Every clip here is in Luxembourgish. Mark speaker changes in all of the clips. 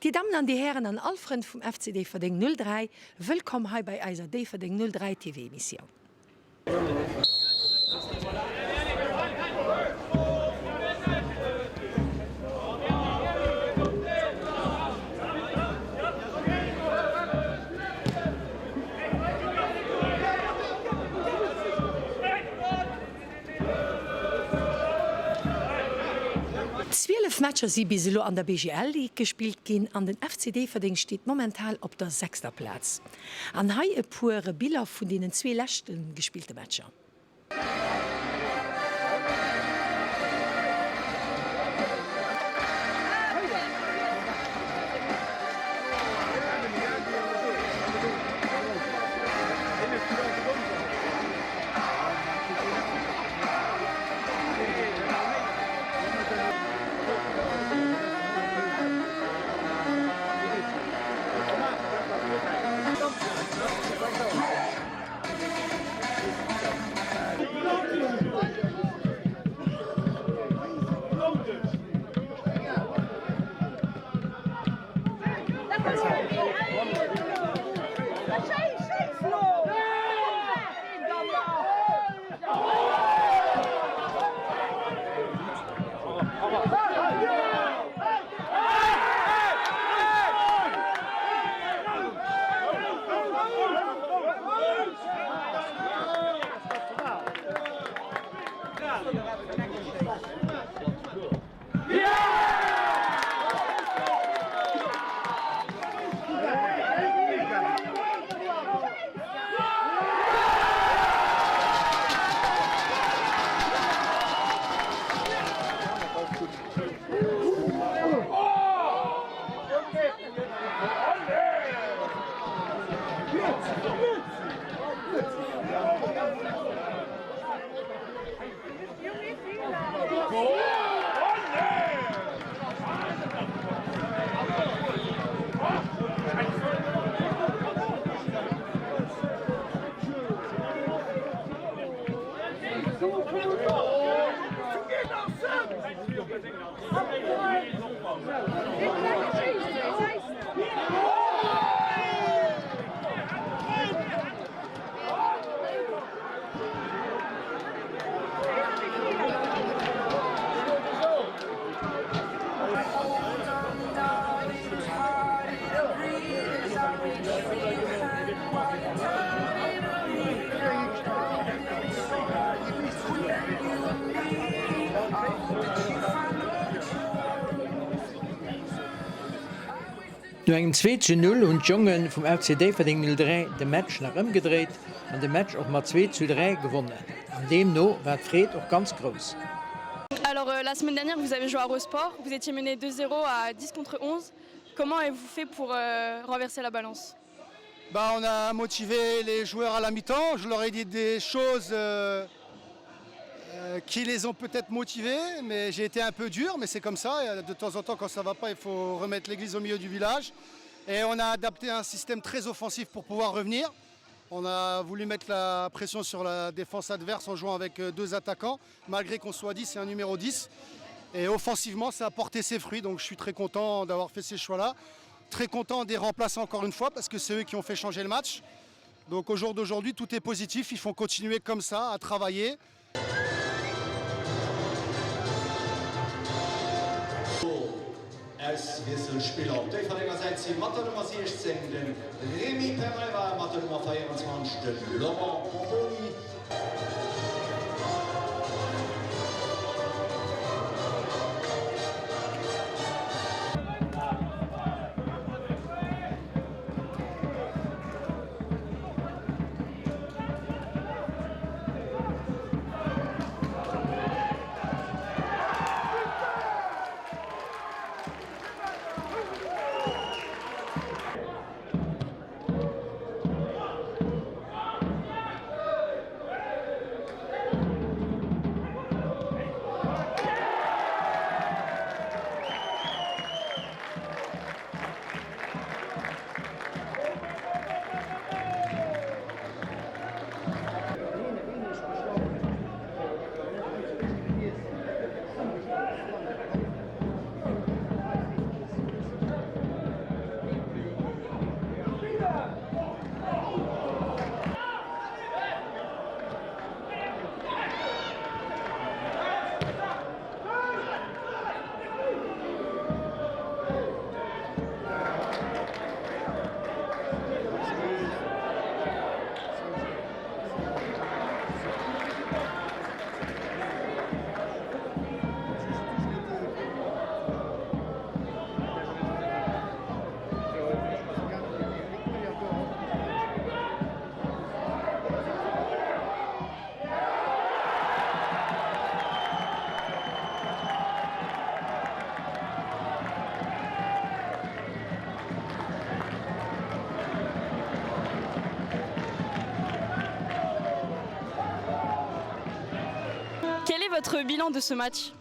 Speaker 1: Dir Dammen an Dir Hären an all Frënn vum FC Déifferdeng 03, wëllkomm hei bei eiser Déifferdeng 03 TV Emissioun. 12 Matcher si bis elo an der BGL Ligue gespillt ginn an den FC Déifferdeng steet momental op der sechster Plaz. An hei e puer Biller vun deenen zwee leschte gespillte Matcher.
Speaker 2: No engem 2 zu 0 hunn d'Jonge vum FC Déifferdeng 03 de Match nach ëmgedréit an de Match och mat 2 zu 3 gewonnen an deemno war d'Freed och ganz grouss.
Speaker 3: Alors la semaine dernière vous avez joué à Rosport, vous étiez mené 2-0 à 10 contre 11, comment avez-vous fait pour renverser la balance?
Speaker 4: Bah on a motivé les joueurs à la mi-temps, je leur ai dit des choses euh, euh, qui les ont peut-être motivés, mais j'ai été un peu dur, mais c'est comme ça, de temps en temps quand ça va pas, il faut remettre l'église au milieu du village. Et on a adapté un système très offensif pour pouvoir revenir. On a voulu mettre la pression sur la défense adverse en jouant avec euh, deux attaquants, malgré qu'on soit 10 et un numéro 10. Et offensivement, ça a porté ses fruits, donc je suis très content d'avoir fait ces choix-là. Très content des remplaçants encore une fois, parce que c'est eux qui ont fait changer le match. Donc au jour d'aujourd'hui, tout est positif, il faut continuer comme ça à travailler.
Speaker 5: Auswiesselspiller op Déifferdenger Säit si mat der Nummer 16 de Rémy Pereira, mat der Nummer 24 de Laurent Pomponi.
Speaker 3: votre bilan de ce match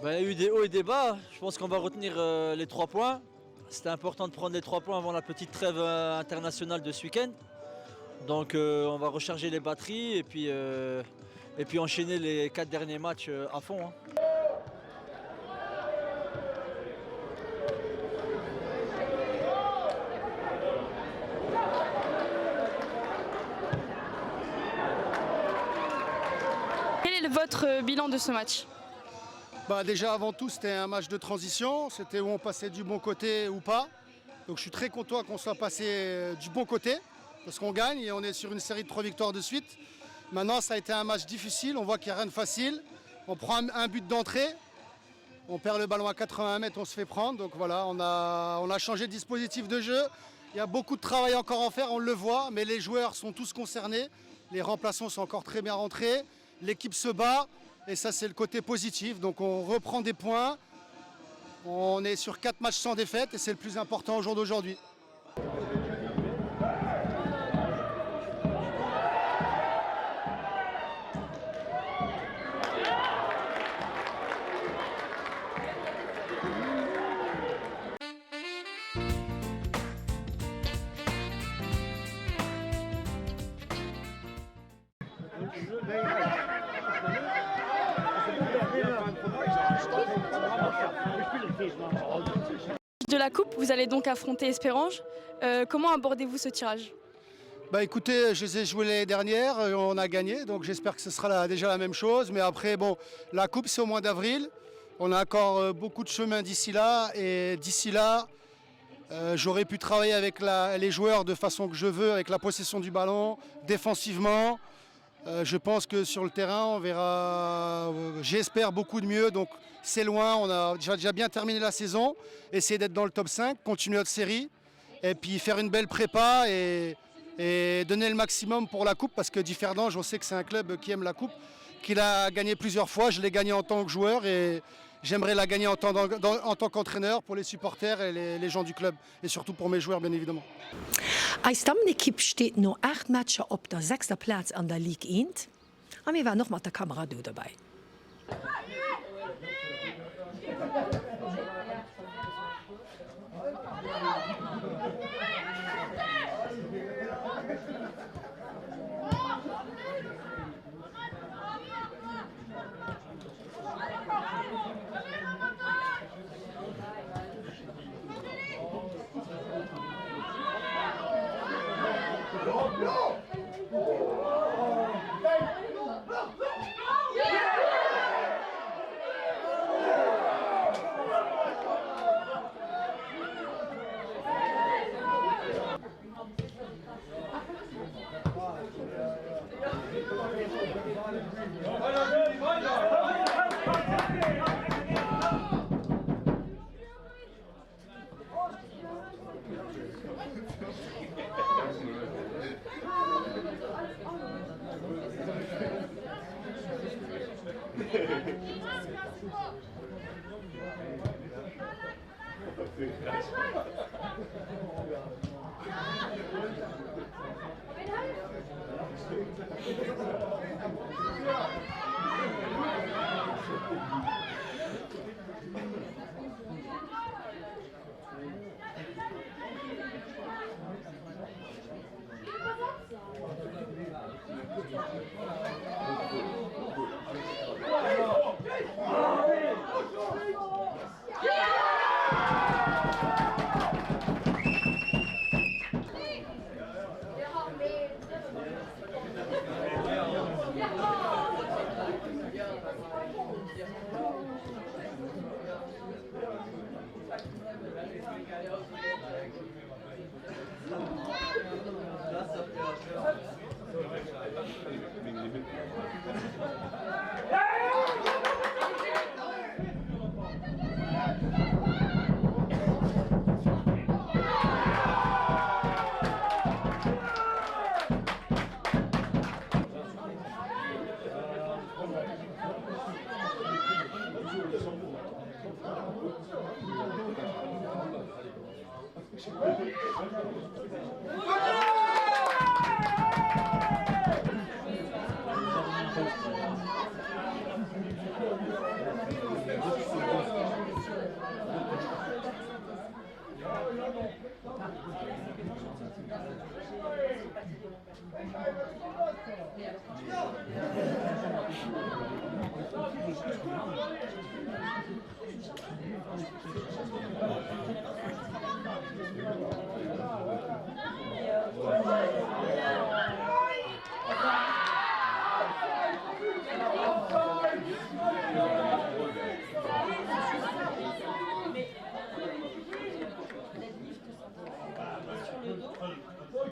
Speaker 6: bah, Il y a eu des hauts et des bas. Je pense qu'on va retenir euh, les trois points. C'était important de prendre les trois points avant la petite trêve euh, internationale de ce week-end. Donc euh, on va recharger les batteries et puis, euh, et puis enchaîner les quatre derniers matchs euh, à fond. Hein.
Speaker 3: Quel est votre euh, bilan de ce match
Speaker 4: bah Déjà avant tout c'était un match de transition, c'était où on passait du bon côté ou pas. Donc je suis très content qu'on soit passé euh, du bon côté parce qu'on gagne et on est sur une série de trois victoires de suite. Maintenant ça a été un match difficile, on voit qu'il n'y a rien de facile. On prend un, un but d'entrée, on perd le ballon à 80 mètres, on se fait prendre. Donc voilà, on a, on a changé de dispositif de jeu. Il y a beaucoup de travail encore à faire, on le voit, mais les joueurs sont tous concernés. Les remplaçants sont encore très bien rentrés. L'équipe se bat et ça c'est le côté positif. Donc on reprend des points. On est sur quatre matchs sans défaite et c'est le plus important au jour d'aujourd'hui.
Speaker 3: De la coupe, vous allez donc affronter Espérange. Euh, comment abordez-vous ce tirage
Speaker 4: Bah écoutez, je les ai joués l'année dernière, euh, on a gagné, donc j'espère que ce sera la, déjà la même chose. Mais après, bon, la coupe c'est au mois d'avril. On a encore euh, beaucoup de chemin d'ici là et d'ici là, euh, j'aurais pu travailler avec la, les joueurs de façon que je veux, avec la possession du ballon, défensivement. Euh, je pense que sur le terrain, on verra, euh, j'espère, beaucoup de mieux. Donc c'est loin, on a déjà, déjà bien terminé la saison, essayer d'être dans le top 5, continuer notre série et puis faire une belle prépa et, et donner le maximum pour la coupe parce que Differdange, on sait que c'est un club qui aime la coupe, qu'il a gagné plusieurs fois, je l'ai gagné en tant que joueur et j'aimerais la gagner en tant, en tant qu'entraîneur pour les supporters et les, les gens du club et surtout pour mes joueurs bien évidemment.
Speaker 1: Eis Dammenekipp steet no 8 Matcher op der sechster Plaz an der Ligue 1 a mir waren och mat der Kamera do dobäi.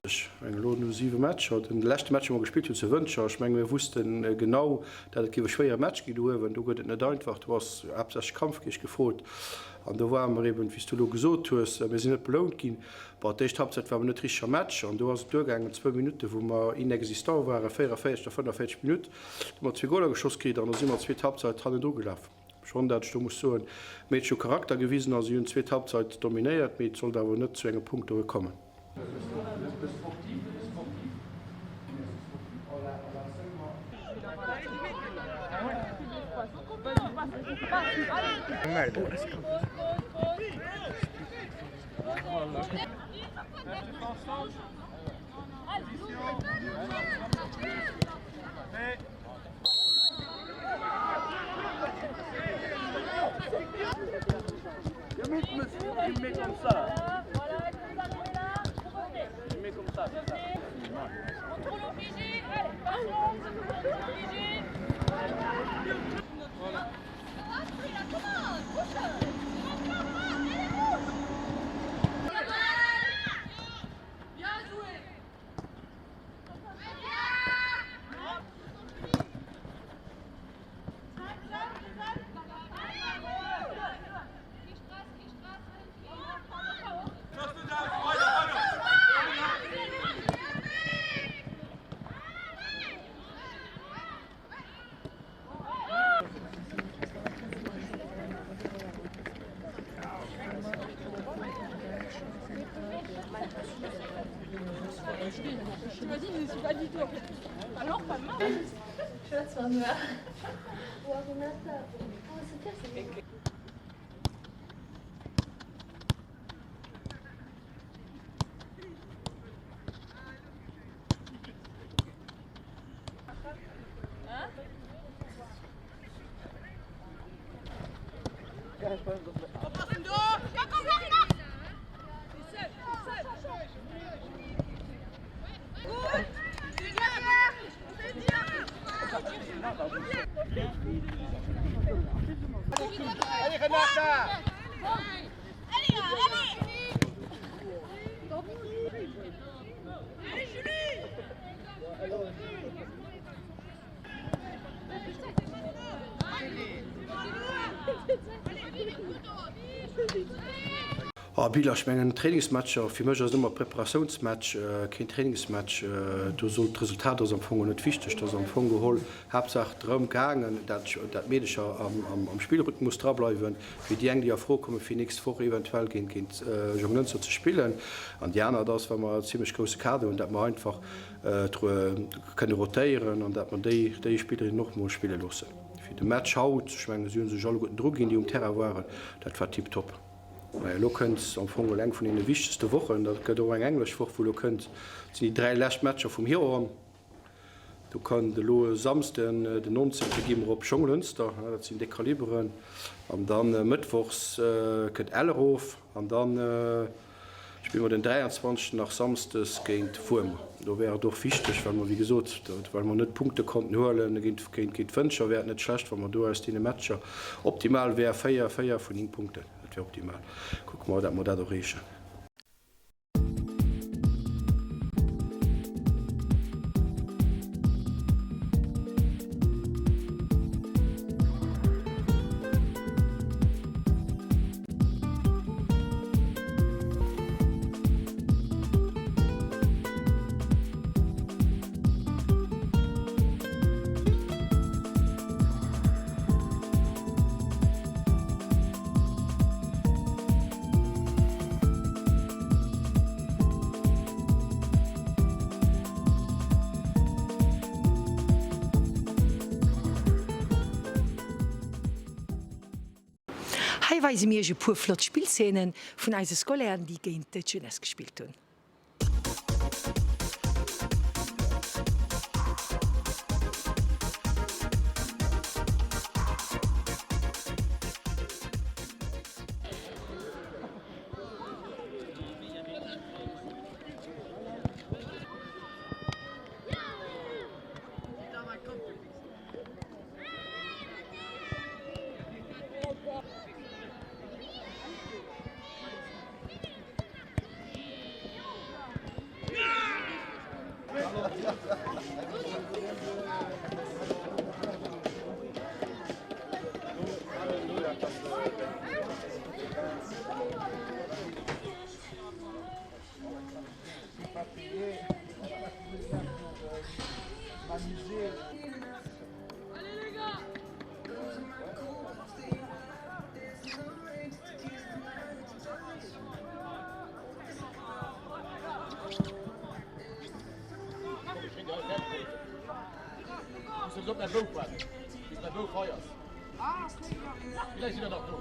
Speaker 7: Ech mengen elo no 7 Matcher, den leschte Match dee mer gespillt hunn zu Wëntger, ech menge mir wussten genau, dat et géif e schwéiere Match ginn do uewen. Do gëtt et net einfach, do ass haaptsächlech Kampfgeescht gefrot an do ware mer eben, wéi s du elo gesot hues, mir sinn net belount ginn. Bon, d'éischt Halbzeit ware mer net richteg am Match an do ass et duergaangen, zwou Minutte wou mer inexistant waren, 44 a 45 Minutt, do hu mer zwee Goler geschoss kritt an da si mer d'zweet Halbzeit hannendru gelaf. Schonn dat ech do muss soen, d'Meedche hu Charakter gewisen a si hunn d'zweet Halbzeit dominéiert, mee et sollt awer net zu engem Punkt doe kommen. Oh Bill, ech mengen Trainingsmatcher, fir mech ass et ëmmer Preparatiounsmatch, keen Trainingsmatch. Do soll d'Resultat ass am Fong net wichteg, et ass am Fong geholl Haaptsaach drëm gaangen, dat d'Meedecher am Spillrhythmus drableiwen, fir déi eng déi a Fro kommen fir nächst Woch eventuell géint géint Jonglënster ze spillen an déi aner, et ass wa mer e zimlech grousse Kader hunn, dat mer einfach kënne rotéieren an dat mer déi déi Spillerinnen och mol spille loossen. Fir de Match haut, ech mengen si hu sech alleguerten druginn déi um Terrain waren, dat war tiptop. Majo, elo kënnt am Fong eng vun deene wichtegste Wochen, dat gëtt och eng englesch Woch, wou elo kënnt, dat sinn déi 3 lescht Matcher vum Hieron. Do kënnt elo e Samsden, den 19. gi mer op Jonglënster, dat sinn déck Kaliberen, an da mëttwochs kënnt Ell erof an da spille mer den 23. nach samsdes géint Wuermer. Do wär et och wichteg, well mer, wéi gesot, well mer net Punkte konnten huelen géint Wëntger, wär et net schlecht, wa mer do aus deene Matcher, optimal wär 4, 4 vun 9 Punkten, dat wär optimal. Kucke mer, dat mer dat erreechen.
Speaker 1: Hei weise mir iech e puer flott Spillszenen vun eise Scolairen déi géint d'Jeunesse gespillt hunn.
Speaker 8: muss op mäi Bouf waarden, bis mäi Bouf hei ass. Villäicht sinn der nach do.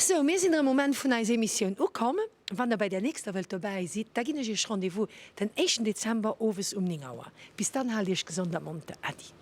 Speaker 1: Sou, mir sinn erëm um Enn vun eiser Emissioun ukomm. Wann der bei der nächster wëllt dobäi sidd, da ginn ech iech Rendez-vous den éischten Dezember owes um 9 Auer. Bis dann, haalt iech gesond a monter. Äddi.